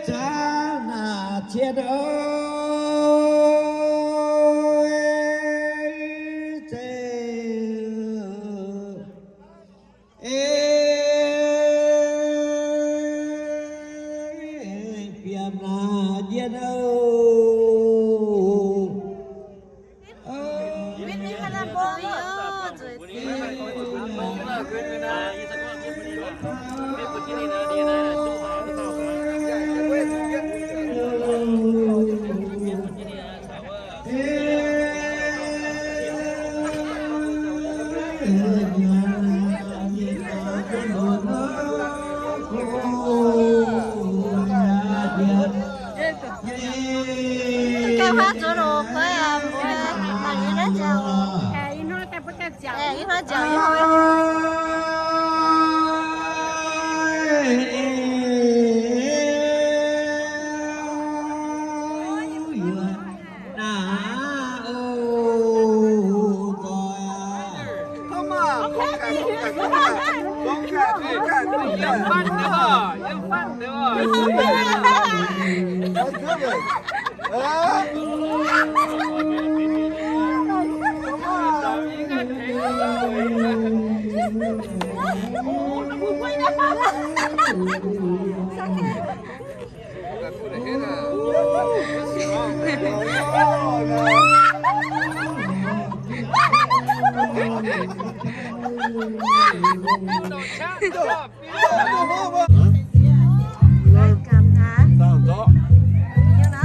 Zaqc naaic cien oc, zeiv ei bieqc naaic jien oc. Ganh huaav zuqc loz guaiv aqv, mbuo mangc yie naaiv ziangh oc. Aengx ih hnoi ziangh ih hnoi.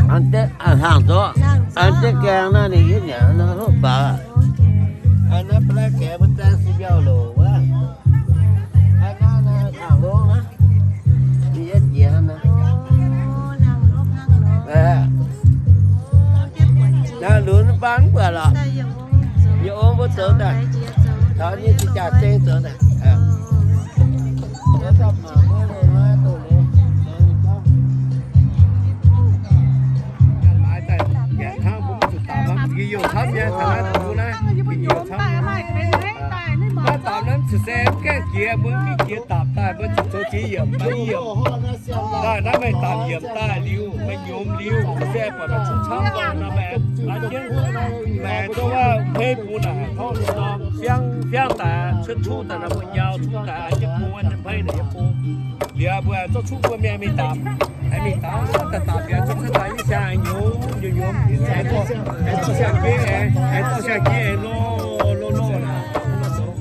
An deix, an hnaangx zorqv, an deix gaengh naaiv ninh yie nyanc naaiv hopv baac. An naaiv ba'laqv gaengh mbuo zaeng si mbiauh loc wuov. An naaiv naaiv hnaangx longx naaiv, ninh yie jiex naaiv. Naaiv lunx mv baac mv buatc lorqc. Yie ong mbuo zoux daaih, taux nyei zinh jaa-zeng zoux daaih. Yie youh camv nyei, taux naaiv dongh mbuo naaiv, yie youh camv nyei. Naaiv dapc naaiv mv zuqc se mv gaengh jiex, mbuo mv jiex dapc daaih, mbuo zuqc zoux jiex yiemc, yiemc. Naaiv, naaiv meih dapc yiemc daaih liuz, meih nyiemz liuz, se buatc meih cunv camv nor, naaiv meih, meih zungv wuov hmeiv bun naaic, tov norm fiangv, fiangv daaih, cuotv cuqv daaih, naaiv mbuo njaaux cuqv daaih, jienv bung wuov hmeiv naaic yie bung. Liuz mbuo zorqv cuqv mbuo mienh mingh dapc, aengx mingh dapc, dapc dapc liuz, zorqv cuqv daaih yie siang aengx nyiemz, nyiemz nyiemz, aengx dorh, aengx dorh siang jiex, aengx dorh siang jiex aengx lorh lorh lorh naaic, lorh zoux.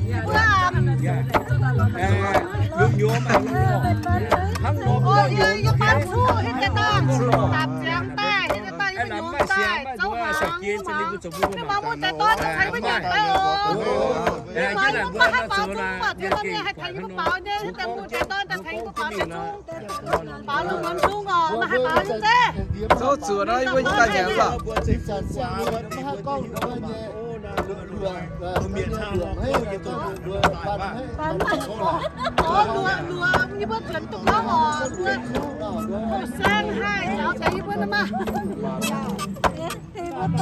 Nyiemz nyiemz aengx lorh lorh. Hnangv nor mbuo yie, yie baan cuqv, hitv deix daaih, dapc ziangx daaih, hitv deix daaih, yie mbuo nyiemz daaih, zouv hnaangx, zouv hnaangx. Mv baac mbuo deix dorn daaih caux yie mbuo nyanc daaih oc. Mv baac yie mbuo mv baac haih baan zungv mbuo, mv baac tengx yie mbuo baaux nyei, hitv deix mbuo deix dorn daaih tengx yie mbuo baaux deix zungv. Baaux lungh muonz zungv oc, mv baac haih baaux nyei zeiv. Zouv zuoqc nor, yie mbuo daaih nyanc mv baac. Orv, luoqc, luoqc, yie mbuo zuonx duqv gorngv oc, mbuo houh saeng haih njaaux deix yie mbuo nor maah. Orv,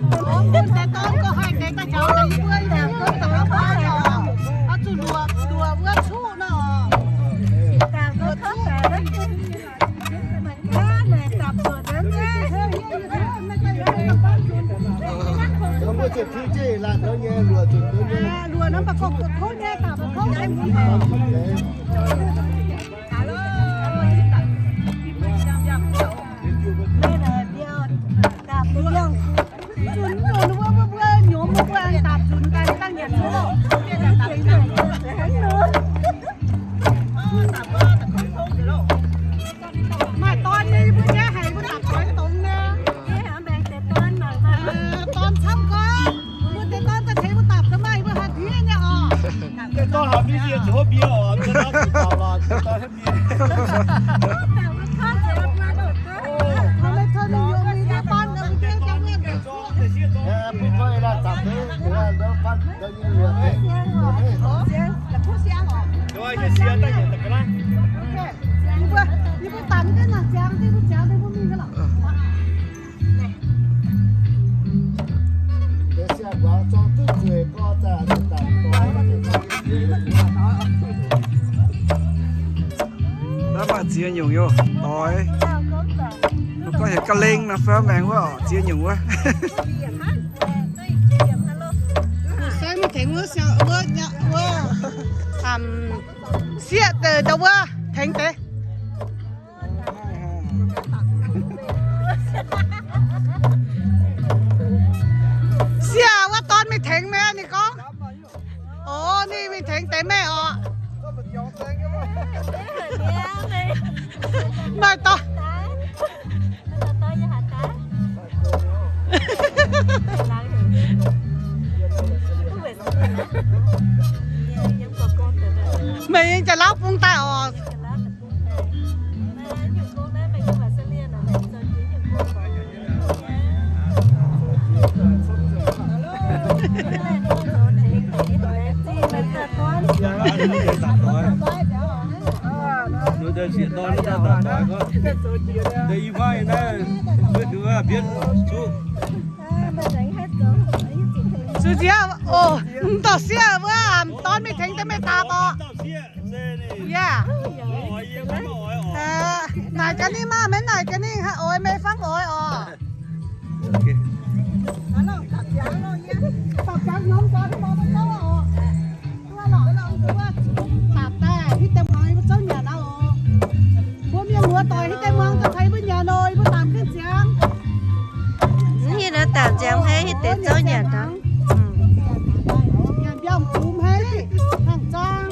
mbuo deix dorn gorngv haih deix daaih njaaux deix yie mbuo, yie mbuo daaih mv baac oc. Oix zuqc luoqc, luoqc wuov cuqv nor oc. Luoqc cuqv. Luoqc nor mv baac gorngv kuotv nyei, dapc mv kouv nyei. Zunc wuov mbuo, mbuo nyiemz mbuo, mbuo daaih dapc zunc daaih, dangh nyanc zunc. Maaih dorn nyei, yie mbuo nyaiv haic, yie mbuo dapc zoix dongz nyei. Dorn camv gorngv, mbuo deix dorn daaih tengx mbuo dapc ga'maih, yie mbuo haih ndiev nyei oc. Deix dorn haih ndiev nyei, zuqc hopv mbie oc, deix dorn zuqc dapc lorqc, deix dorn hopv mbie. Naaiv maaih ziex Ziex nyungc youh doix. Gorngv heuc ga'leng nor fai maengx wuov oc, ziex nyungc wuov. Saeng mingh tengx wuov, wuov, wuov, sieqv deix ndau wuov tengx deix. Sieqv wuov dorn mingh tengx meih, ninh gorngv. Ov, ninh mingh tengx deix meih oc. Maaih dorh. Meih nyei jaax-lauv bung daaih oc. Sieqv, o, mv dorh sieqv wuov, dorn mingh tengx deix meih daaih oc. Yaac naaic gaax ninh maah, maiv naaic gaax ninh, haih oix meih fangv oix oc. Dapc daaih hitv deix muangx yie mbuo zouv nyanc aqv oc. Mbuo mienh muoz doic hitv deix muangx daaih caux yie mbuo nyanc oc, yie mbuo dapc jienv ziangx. Mv hiuv nor dapc nziangx haiv hitv deix zouv nyanc aqv. Nyanc mbiauz mv bungx haiv, hnangv zaang.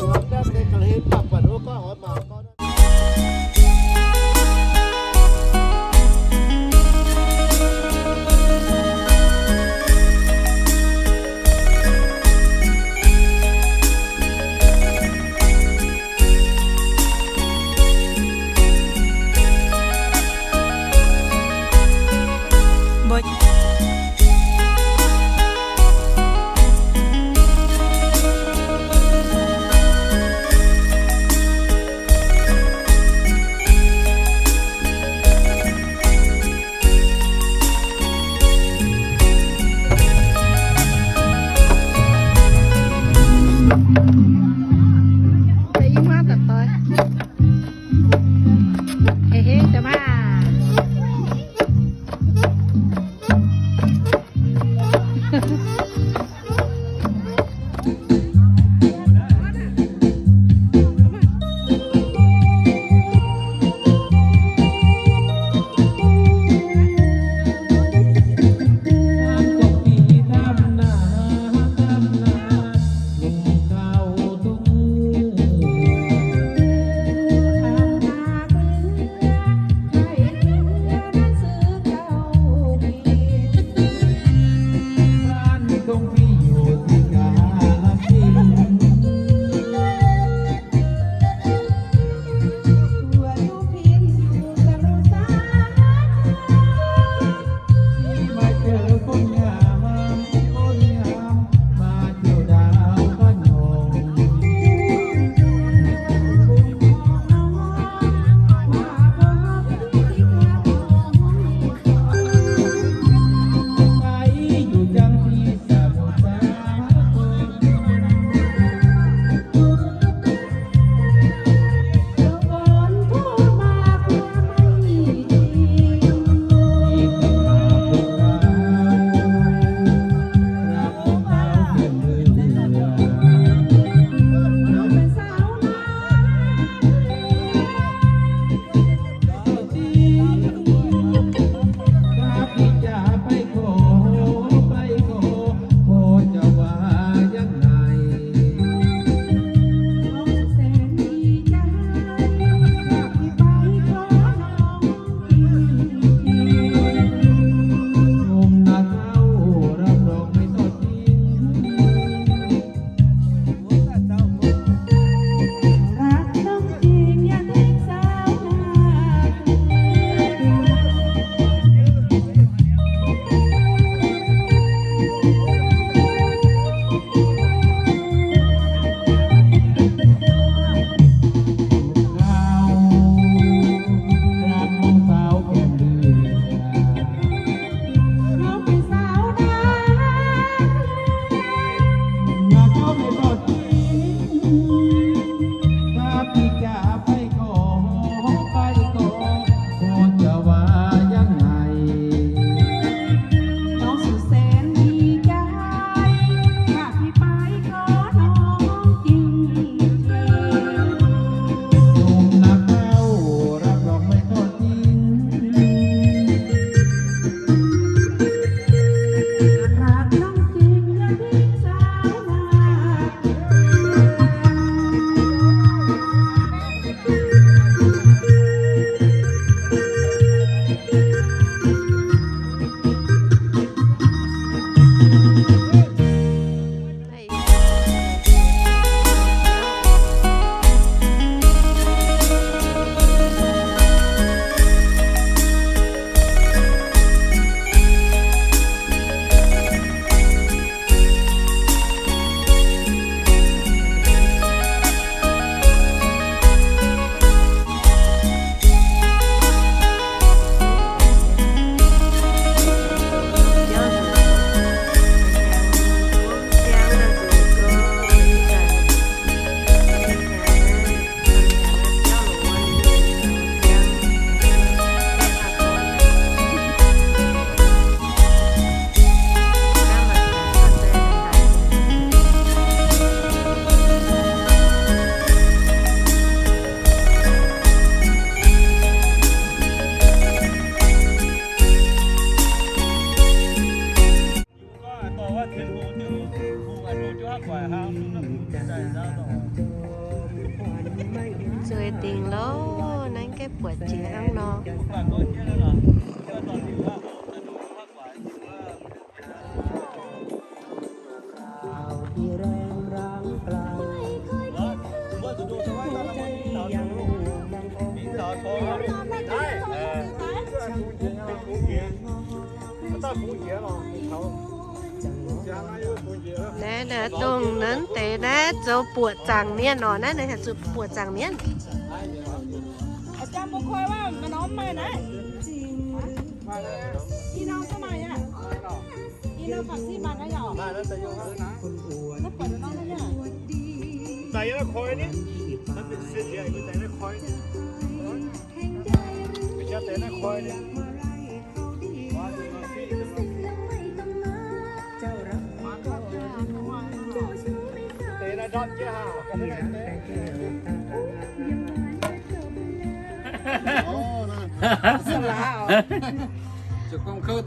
Dongh naaiv deix naaiv zoux buoqc zaangc mienh nor, naaiv ninh heuc zuqc buoqc zaangc mienh.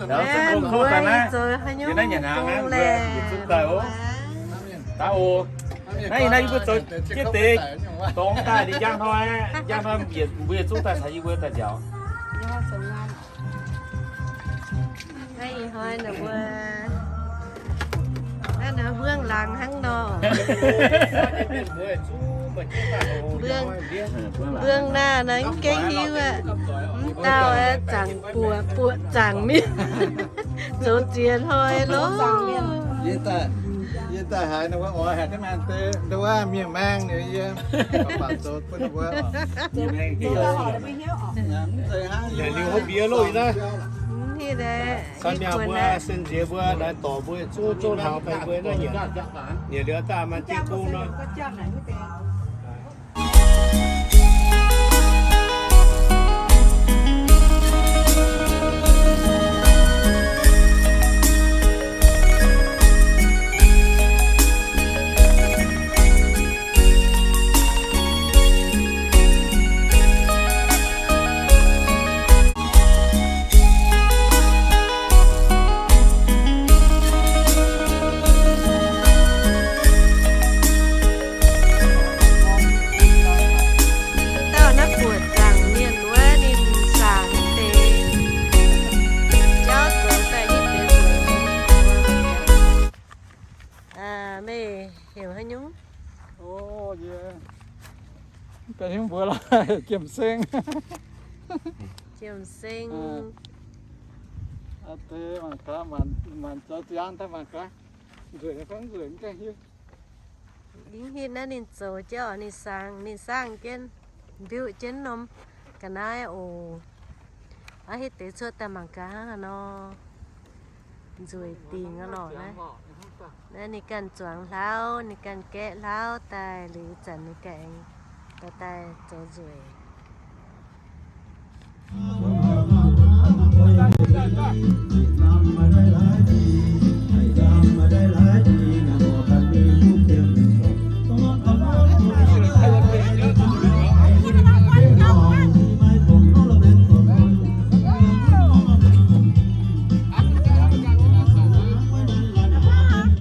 Naaiv mbuo zoux haaix nyungc gong laeh? Daaih oc. Naaiv ih naaiv yie mbuo zoux jienv deix dorngx daaih, ninh njang hnoi, njang hnoi mbuo yietc zungv daaih caux yie mbuo daaih nziaauc. Naaiv ih hnoi ninh mbuo, naaiv nor mbuangv laangz hnangv nor. Mbuangv, mbuangv naaiv nor mv gaengh hiuv aqv. Mv dauh zaangc buoqc, buoqc zaangc mienh. Zoux ziex hnoi loh. Yie daaih, yie daaih haiz ninh mbuo oix haiz jienv maengh deix, nduov mienh maengh ninh yie, baac zoux bun ninh mbuo. Liuz hopv mbiex loh ih naaiv. Mv hiuv deix. San miangh mbuo, sen nziex mbuo, naaiv dorc mbuo, zungv zungv taux baeng mbuo naaiv nyanc. Nyanc liuz daaih maaih diuh gong nor. Dauh naaiv buoqc zaangc mienh wuov ninh saangx deix jauv zoux daaih hitv deix nzueic. Meih heuc haaix nyungc? Mv baac hingv mbuox lorqc, Jiem Seng. Jiem Seng. Mangc gaax, maanc zoux ziangx daaih mangc gaax. Nzueic fai mv nzueic mv gaengh hiuv. Yie mv hiuv naaiv ninh zoux jienv oc, ninh saangx, ninh saangx jienv, mbiuqc jienv norm ga'naaiv oc. Aav hitv deix cuotv daaih mangc gaax hnangv haaix nor. Nzueic dingc aqv lorqc naaiv. Naaiv ninh ganh zuangx hlauv, ninh ganh gaeqv hlauv daaih liuz, ih zanc ninh ganh aengx dorh daaih zoux nzueic.